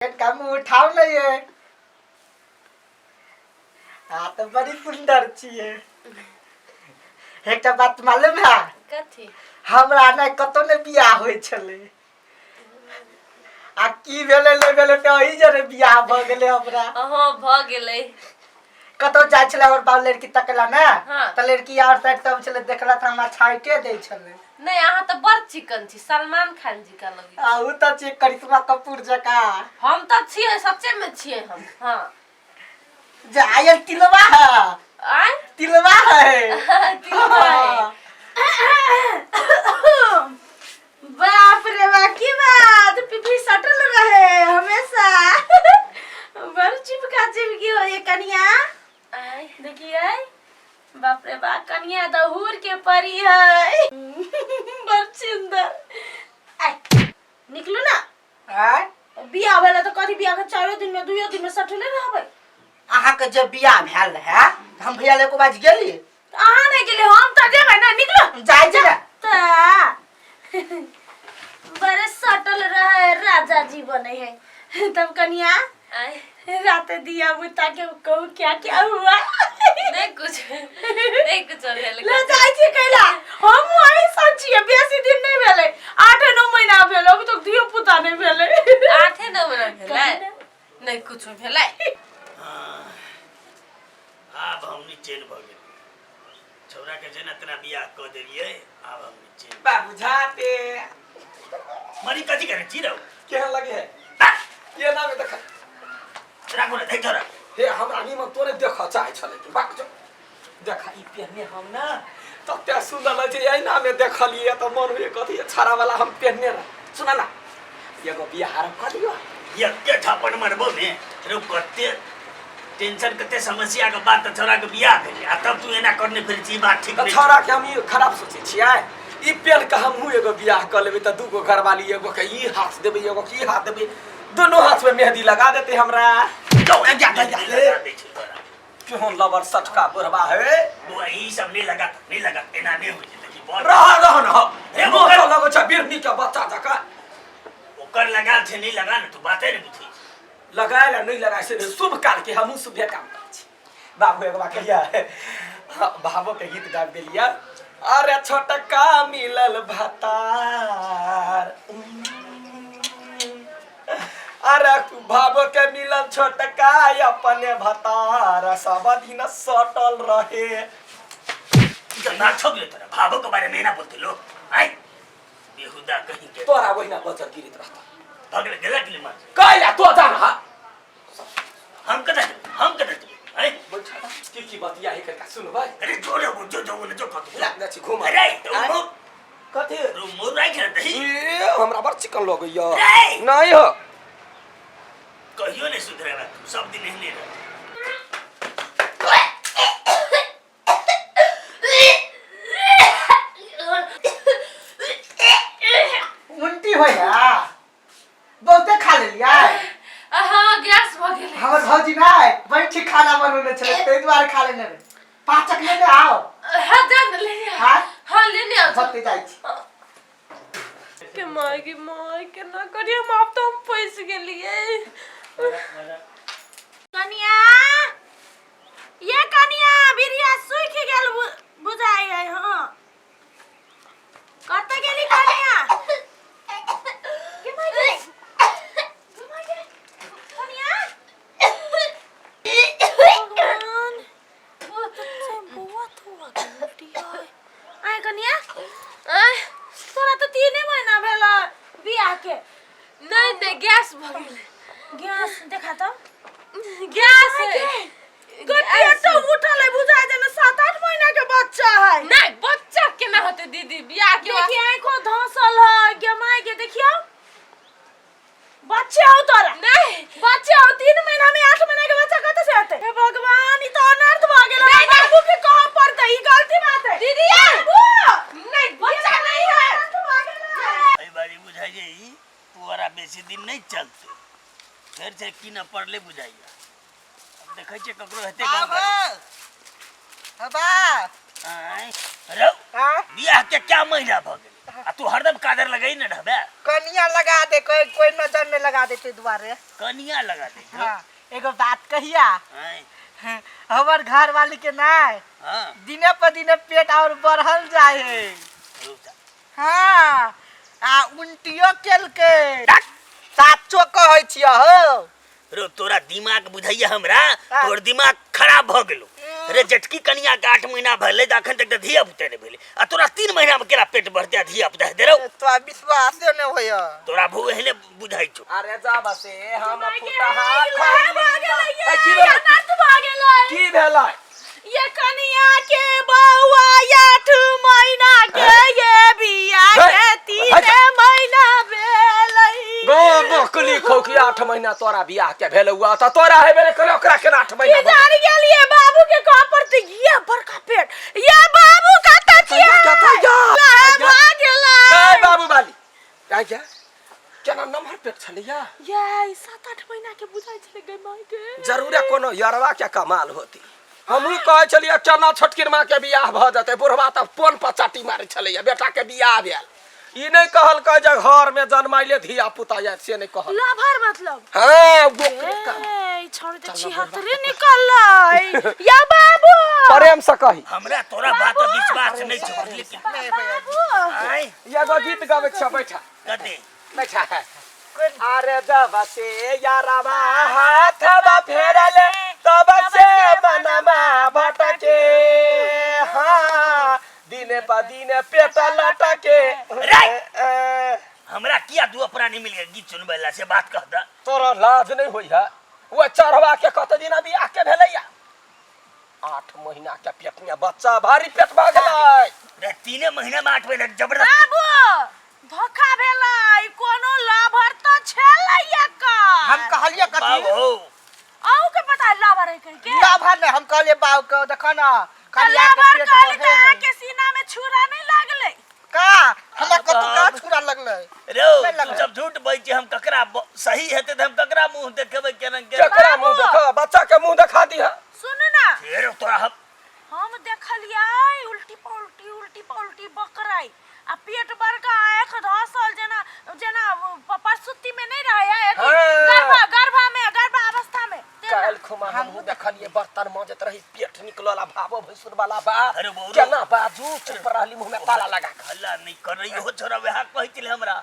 कम उठाउ ने ये। आ तऽ बड़ी सुंदर छियै। एकटा बात मालूम है? कथी? हमरा नहि कतौ नहि बियाह होइ छलै, आ की भेलै नहि भेलै तऽ एहि जरे बियाह भऽ गेलै हमरा। हँ, भऽ गेलै। कतौ जाइ छलै हमर बाप लड़की तकला ने, हाँ। तऽ लड़की और साइड सब छलै, देखला तऽ हमरा छाइटे दै छलै। नहीं, अहाँ तऽ बड़ चिकन छी, सलमान खान जी का लगे। आ उ तऽ छियै करिश्मा कपूर जकाँ। हम तऽ छियै, सच्चे में छियै हम। हाँ। जे आयल तिलवा है। आय? तिलवा है। तिलवा है। बाप रे बा, की बात, पीपी सटल रहे हमेशा, बड़ चिपका चिपकी हो ये कनिया। आय? देखिए, बाप रे बा, कनिया तो हूर के परी है, बड़ सुंदर। आय निकलू ना। आय? बियाह भेलै तऽ कथी, बियाह के चारो दिन में दुइयो दिन में सटले रहबै? अहाँके जब बियाह भेल रहै तऽ हम भैया लग बाज गेली? तऽ अहाँ नहि गेलियै, हम तऽ जेबै ने, निकलू। जाइ छी ने। तऽ बड़े सटल रहे, राजा जी बने है तब। कनिया, आय? रात दिया बुता के कहू, क्या क्या हुआ? नहीं कुछ, नहीं कुछ भेल। ले जाइ छी कैला, हम वही सब छियै। बेसी दिन नहि भेलै, 8-9 महीना भेलै, अभी तक धियो पुता नहि भेलै। 8-9 महीना भेलै? नहीं कुछ भेलै। आब हम निचेन भऽ गेलियै। छौड़ाके जेना तेना बियाह कऽ देलियै, आब हम निचेन। बाबू झाते। मरी, कथी करै छी रौ? केहन लगे है ये नामे देख। राखू ने, देख छौड़ा। हे, हमरा निमन तोरे देख चाहे छलै कि बाक जो देख, ई पेहने हम ना तते सुंदर लगै छै, एहिना में देखलियै तऽ मन हुए कथी छड़ा वाला हम पेहने रह। सुना ना, एगो बियाह आर कऽ दियौ। एके झापड़ मरबो ने रौ। कते टेंशन, कते समस्या के बाद तऽ छौड़ा के बियाह भेलै, आ तब तू एना करने फिर छी, बात ठीक तऽ नहि। छौड़ा के हम ई खराब सोचै छियै? ई पेन के हमहूँ एगो बियाह कऽ लेबै तऽ दूगो घरवाली, एगो के ई हाथ देबै, एगो के ई हाथ देबै, दुनू हाथ में मेहंदी लगा देते हमरा। जा, जा, जा, जा। लगा दै छै तोरा। केहन लबर सटका बुढ़बा है। बौआ, ई सब नहि लगा, नहि लगा, एना नहि होइ छै। देखी बड़ रह रह न। हे, हे, लगै छै बिरनी के बच्चा जकाँ। ओकर लगा छै, नहि लगा ने, तू बाते नहि बुझै छी। लगाए ला नहि लगाए से शुभ काल के हमहूँ शुभे काम करै छी। बाबू, एगो बात कहिया, बाबो के गीत गाबि देलियै। अरे छोटका मिलल भतार, अरे भाबो के मिलल छोटका अपने भतार, सब दिन सटल रहे। दिमाग छो गेलो तोरा? भावो के बारे में ना बोलते लोग, आय बेहुदा कहीं के। तोरा ओहिना बजर गिरैत रहता। भगले गेला के मार। कैला तो जान हा। हम कदा जेबै, हम कदा जेबै, आय? की की बतिया है करका सुनबै? अरे जो रे, वो जो जो वो जो कत ला छी घुमा। अरे तो मोर कथी? रो मोर राख रे दही। ए, हमरा बड़ चिकन लगैया। रे! नहीं हो। कहियो नहीं सुधरेगा तू, सब दिन एहने रह। उल्टी होइ है, बहुते खा लेलियै। हाँ, गैस भऽ गेलै। हमर भौजी नहि बड़ी ठीक खाना बनौने छलै, ताहि दुआरे खा लेने रहे। पाचक लेने आउ। हाँ, जा ने, लेने आओ। हाँ? हाँ, लेने आओ। होते जाइ छी। के माय गे माय, केना करियै हम? आब तऽ हम फँसि गेलियै। कनिया, ये कनिया, बिरिया सूखि गेल बुझाइ है। हाँ, कतऽ गेली कनिया? के माय गे? के माय गे? कनिया, भगवान, बौआ थुआ गेल। आय कनिया? आँय? तोरा तऽ 3 महीना भेल बियाह के। नहि नहि, गैस भऽ गेलै। गैस? देखा तऽ। गैस है। पेटो उठल है, बुझाइ जेना 7-8 महीना के बच्चा है। नहि, बच्चा केना होतै दीदी बियाह के बाद? देखिए, आँखो धंसल है। गे माय के, देखियो, बच्चे हो तोरा? नहि। बच्चे हो, 3 महीना में 8 महीना के बच्चा कतऽ से हेतै? हे भगवान, ई तऽ अनर्थ भऽ गेल। नहीं, नहीं। बाबू के कहऽ पड़तै, ई गलती बात है। दीदी, बाबू! नहि, बच्चा नहीं है। अनर्थ भऽ गेल है। एहि बारी बुझाइ जे ई पुअरा बेसी दिन नहि चलतै, फेर से की न पड़ले बुझाइया। अब देखै छियै ककरो हेतै गाँव घर। बाबा। आँय रौ। हाँ? बियाह के क्या महीना भऽ गेलै? आ तू हरदम कादर लगई ने रहबे। कनिया लगा दे, कोई कोई नजर नहीं लगा दे ताहि दुआरे। कनिया लगा दे। हाँ, एगो बात कहिया, आँय, हमर घर वाली के नाय हाँ दिने पर दिने पेट और बढ़ल जाए है। रुक जा। हाँ, आ उल्टियो केलकै। साचो कहै छियै हो। रो तोरा दिमाग बुझाइया हमरा। हाँ। तोर दिमाग खराब भ गेलो रे। जटकी कनिया के 8 महीना भेलै तऽ अखन तक तऽ धिया पुता नहि भेलै आ तोरा 3 महीना में केना पेट बढ़तै आ धिया पुता हेतै रौ? तोरा विश्वासे नहि होइया। तोरा भू एहने बुझाइ छौ। अरे जा बसे हम माय के फुटहा आगि खैली। भऽ गेलै ए, की भेलै? अनर्थ भऽ गेलै। की भेलै? ये कनिया के बौआ 8 महीना के, ये बिया के 3 महीना भेलै। गो बकली खौकी 8 महीना तोरा बियाह के भेल हुआ त तोरा हेबे ने करे, ओकरा केना 8 महीना की जान गेलिए बाबू के कह पड़ते ये बड़का पेट, ये बाबू कतऽ छियै? कतऽ या? भऽ गेलै। गए बाबू बाली आ जा, केना नमहर पेट छलैया। ये 7-8 महीना के बुझाइ छलै गै माय के। जरूरे कोनो यरवा के कमाल होती। हमहूँ कहै छलियै केना छोटकी माँ के बियाह भऽ जेतै, बुढ़वा तऽ पोन पर चाटी मारै छलैया बेटा के बियाह भेल। ई नहि कहलकै जे घर में जन्माइले धिया पुता आयत, से नहि कहल। लभर मतलब। हाँ, ओकरे काम। ए, छौड़ी तऽ 76 निकललै। या बाबू, प्रेम से कही। हमरा तोरा बात पर विश्वास नहि छौ, बुझली कि? बाबू आँय, एगो गीत गबै छ, बैठा कथी? बैठा है। अरे जब से यारवा हाथवा फेरले तब से मनमा भटके, हाँ दिने प दिने पेट लटके। रे! हमरा किया दू प्राणी मिल के गीत सुनबै ला से बात कह द। तोरा लाज नहीं होई है? वो चढ़वा के कत दिना बियाह के भेलैया, 8 महीना के पेट में बच्चा, भारी पेट भऽ गेलै। रे 3 महीना में 8 महीना जबरदस्ती। बाबू धोखा भेलै, कोनो लभर तऽ छलै एकर। हम कहलियै कथी? बाबू अहूँ के पता है लभर है कहि के? लभर नहि, हम कहलियै बाबू के देखो ना तऽ कनिया के लभर पेट कहली बढ़े तऽ है। अहाँके सीना में छुरा नहि लागलै? का हमरा कतौ का छुरा लगलै? रो नहि तू लगलै। सब झूठ बजै छी। हम ककरा सही हेतै तऽ हम ककरा मुंह देखेबै केना के? केकरा मुंह देखा? बच्चा के मुंह देखा दिह। सुनू ना, फेर तोरा हम देखलियै उल्टी पलटी उल्टी पलटी बकराइ आ पेट बड़का, आँख धसल जेना जेना परसुत्ती में नहीं रहे है अथी, हाँ। गर्भा गर्भा में गर्भा अवस्था में तेना। काल्हि खुमा हमहूँ देखलियै बर्तन मजैत रही, पेट निकलल आ भावो भैंसुर वाला बात। अरे बौरो। केना बाजू, चुप रहली मुंह में ताला लगा के। हल्ला नहीं कर रही हो छोरा, वएह कहै छलै हमरा।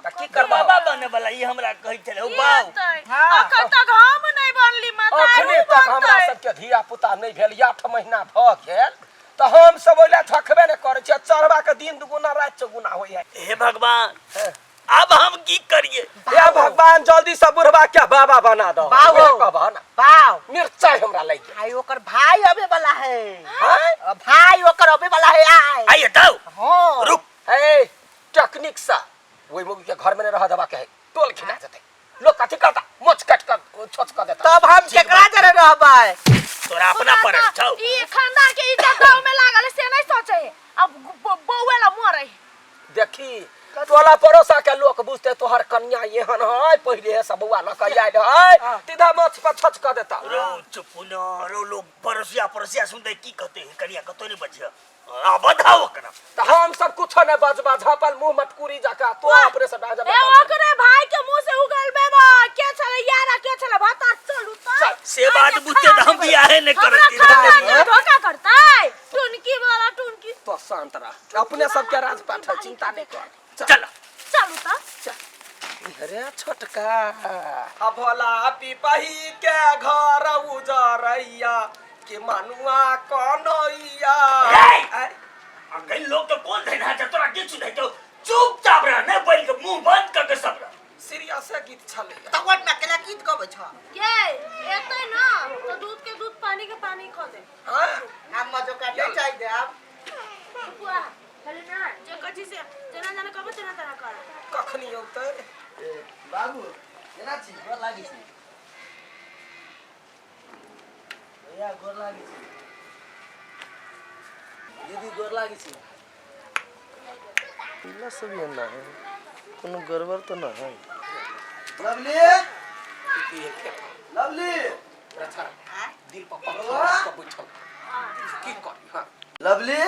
तऽ की करबह? बाबा बने वाला ई हमरा कहै छलै ओ की बाउ। हेतै? हाँ। अखन तक हम नहीं बनली माता, अखने तक हमरा सबके धिया पुता नहि भेल, 8 महीना भऽ गेल तऽ हम सब ओहि लए थकबे नहि करै छियै। चढ़वा के दिन दुगुना राति चौगुना होइ है। हे भगवान, अब हम की करिए? हे भगवान, जल्दी से बुढ़वा के बाबा बना दो। बाबू। उहे कहबह ना। बाउ, मिर्चाई हमरा लागि गेल। आई ओकर भाई अबे वाला है। आँय? भाई ओकर अबे वाला है आइ। आइए दाऊ। हाँ। रुक। हे टेक्निक से ओहि मुगी के घर में नहीं रह देबा के है, टोल खिला जेतै लोग। कथी करता, मोच काट कर छोच कर देता। तब हम केकरा जरे रहबै? तोरा अपना पड़ल छौ। ई खानदान के इज्जत गाँव में लागल है, से नहीं सोचे है। अब बौआ ला मरे। देखी टोला पड़ोसा के लोग बुझते तोहर कन्या एहन है, पहिले से बौआ लऽ के आयल है, सीधा मोच पर छोच कर देता। रो चुप न रो, लोग पड़ोसिया पड़ोसिया सुनते की कहते हैं? कनिया कतो नहीं बजिया आ बधाओ कना। तऽ हम सब कुछो नहि बजबा, झपल मुंह मटकुरी जका तो अपने से डांस। ए ओकरे भाई के मुंह से उगल बेबा के छले यारा के छले भाता। चलू त से बात बुझते तऽ हम बियाहे नहीं हमरा करती। खानदान के धोखा करतै टुनकी वाला टुनकी। तो शांत रह, अपने सबके राजपाट है, चिंता नहीं कर। चल। चल। चलू त। अरे छोटका, आ भोला पिपही के घर उजरैया के मनुआ कनैया। रे! अगल लोग तो कौन धैना छै तोरा? किछु नहीं तो चुपचाप रह, नहीं बोल के मुंह बंद कर के सब रह। सीरियस गीत छलैया। तब ना केला गीत गबै छ? ये एतै ना तो दूध के दूध पानी के पानी खा दे। हाँ? हम मजो का नहीं चाहिए अब। बुआ खाली ना जे कथी से जेना जेना कहबो तेना तेना कर। कखनी औतै? बाबू केना छी? गोर लागै छी भैया, गोर लागै छी दीदी, गोर लागै छी। पीला सब ये ना है, कोनो गड़बड़ तो ना है? Lovely, lovely. दिल पर पत्थर रख के बैठल की करी? हाँ। Lovely,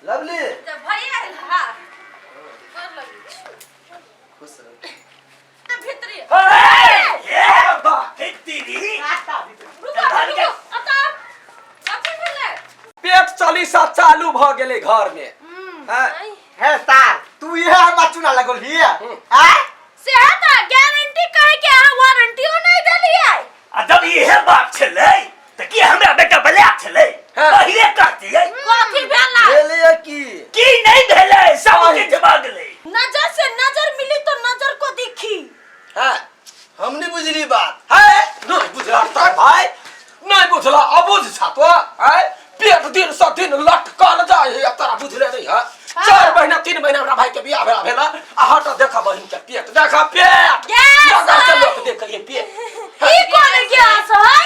lovely. तऽ भैया आयल हा। खुश रह। भीतरी। हे बा भीतरी। रुको रुको, अतः कथी भेलै? पेट चालीसा चालू भ गेलै घर में। हाँ। हे सार, तू इहे हमरा चुना लगल हिया आ? से त गारंटी कहे के अहाँ वारंटियो नहीं देलियै। आ जब इहे बात छलै त की हमरा बेटा बलिया छलै? हाँ। पहिले कहतियै। कथी भेला? भेलैया की? की नहीं भेलै, सब किछु भऽ गेलै। नजर से नजर मिली तो नजर को दिखी। हाँ। हम नहीं बुझली बात। है नहीं बुझला तर भाई, नहीं बुझला, अबुझ छा तो है। पेट दिन से दिन लटकल जाय है, तोरा बुझले नहीं है। 4 महीना 3 महीना हमरा भाई के बियाह भेला भेला आ हट देखा बहिन के पेट, देखा पेट। गैस नजर से है। लोग देख लिए पेट। ई कोन गैस है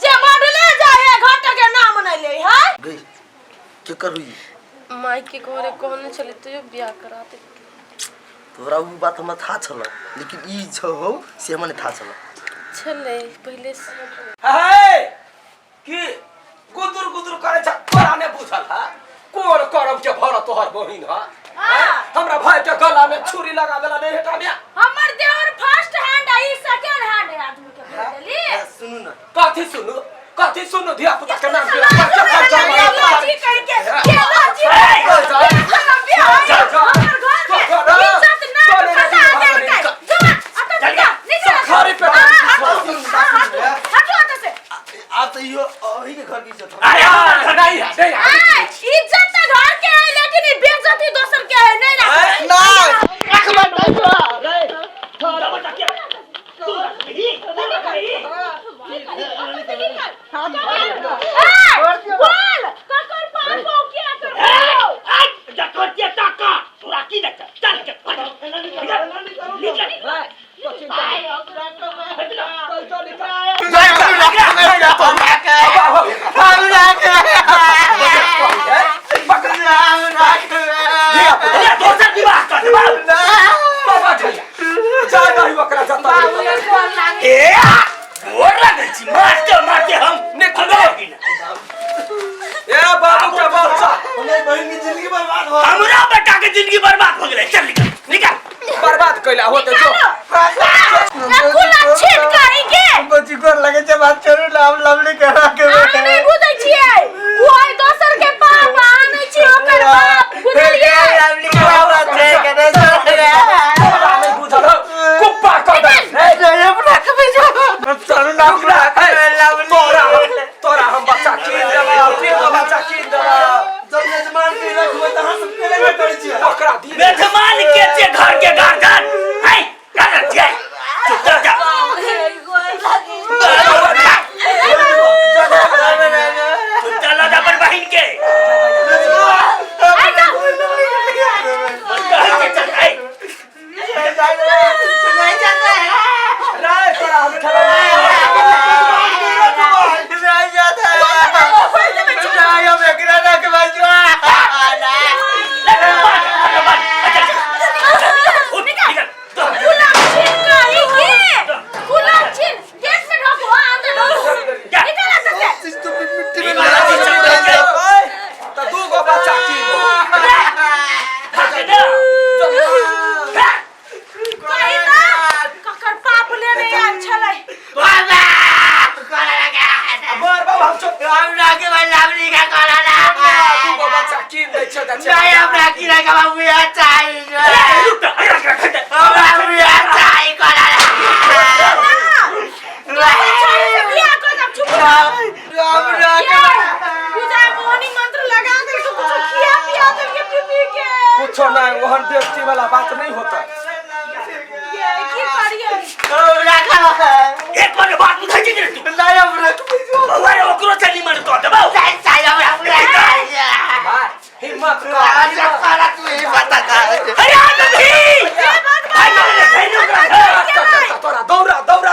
जे मरले जाय है, घट के नाम नहीं ले है। गई के करू ई? माई के घरे कहने छले तो बियाह करा दे। तोरा उ बात हमरा था छल, लेकिन ई छ हो से हमरा नहीं था छल। छले पहले से। हे की गुदुर गुदुर करे छ, तोरा ने बुझल है कोन करम के भर तोहर बहिन है? हाँ। हमरा भाई के गला में छुरी लगा देला नहीं हेटा में। हमर देवर फर्स्ट हैंड आ ई सेकंड हैंड है आदमी के भेज देली। सुनू ना। कथी सुनू, कथी सुनू? धिया पुता के नाम के केला जी कह के, केला जी ए, जा। हमर घर में इज्जत ना फंसा देलकै। जो अतः चल जा। निकल। सखारी पे हटो अतः से। आब तो इहो अही के घर के इज्जत। अरे हमर घर नहीं है, नहीं है। ए, इज्जत तो घर के है, लेकिन ई बेइज्जती दोसर के है, नहीं रख। ना ए, बोल ककर पाप हो क्या कर? बाबा झैया जा नहीं ओकरा जता। ए बाबू के बच्चा, हमर बहिन के जिंदगी बर्बाद हो। हमरा बेटा के जिंदगी बर्बाद हो गेलै। चल निकल निकल। बर्बाद कैला होते जो। कुला छीन करेंगे। बच्ची गोर लगे छै, बात छोड़ू ना, हम लवली के रख। अहाँ नहीं बुझै छियै, ओ है दोसर के बाप, अहाँ नहीं छियै ओकर बाप, बुझलियै? लवली के बाप छै के नहीं तोरा नहीं बुझल हो, कुप्पा कर दे। चलू ना, रुक ना, ए, तोरा तोरा हम बच्चा कीन देबा, तीन गो बच्चा कीन देबा। जब यजमान के रखबै त अहाँ सब केना नहि करै छियै? ओकरा दी मेजबान के छै घर के गार्जियन है, गार्जियन छै। चुपचाप जा। चुपचाप लऽ जा अपन बहिन के। कहै के चल, ऐ। रे तोरा हम खेलबै। ले, ले, बाज, बाज, बाज। अच्छा, अच्छा। उठ, निकल। कुला छीन करेंगे, कुला छीन गेट से ढोको, अंदर ढोको, निकल अंदर से। ई वाला चीज सब रह गेल। त दू गो बच्चा कीन देबो। भाग दे। कही त ककर पाप लेने आयल छलै। बर बाबू हम चुप दू गो बच्चा कीन दै छै त छै। अरे, रुक त, अरे, रख, रख, रख। बियाह कर दब, चुप रह। पूजा मोहनी मंत्र लगा देलकै, कुछो खिया पिया देलकै पी पी के। कुछो नहीं, ओहन बेइज्जती वाला बात नहीं होता। ये की करियै? एक बार बात बुझै छी रे तू? बौआ रे, ओकरो से निमन कऽ देबौ। भाई हिम्मत कर, हिम्मत। अरे, आ जल्दी। भाई, भाई, भाई, ओकरा। चल, चल, चल, तोरा दौड़ा दौड़ा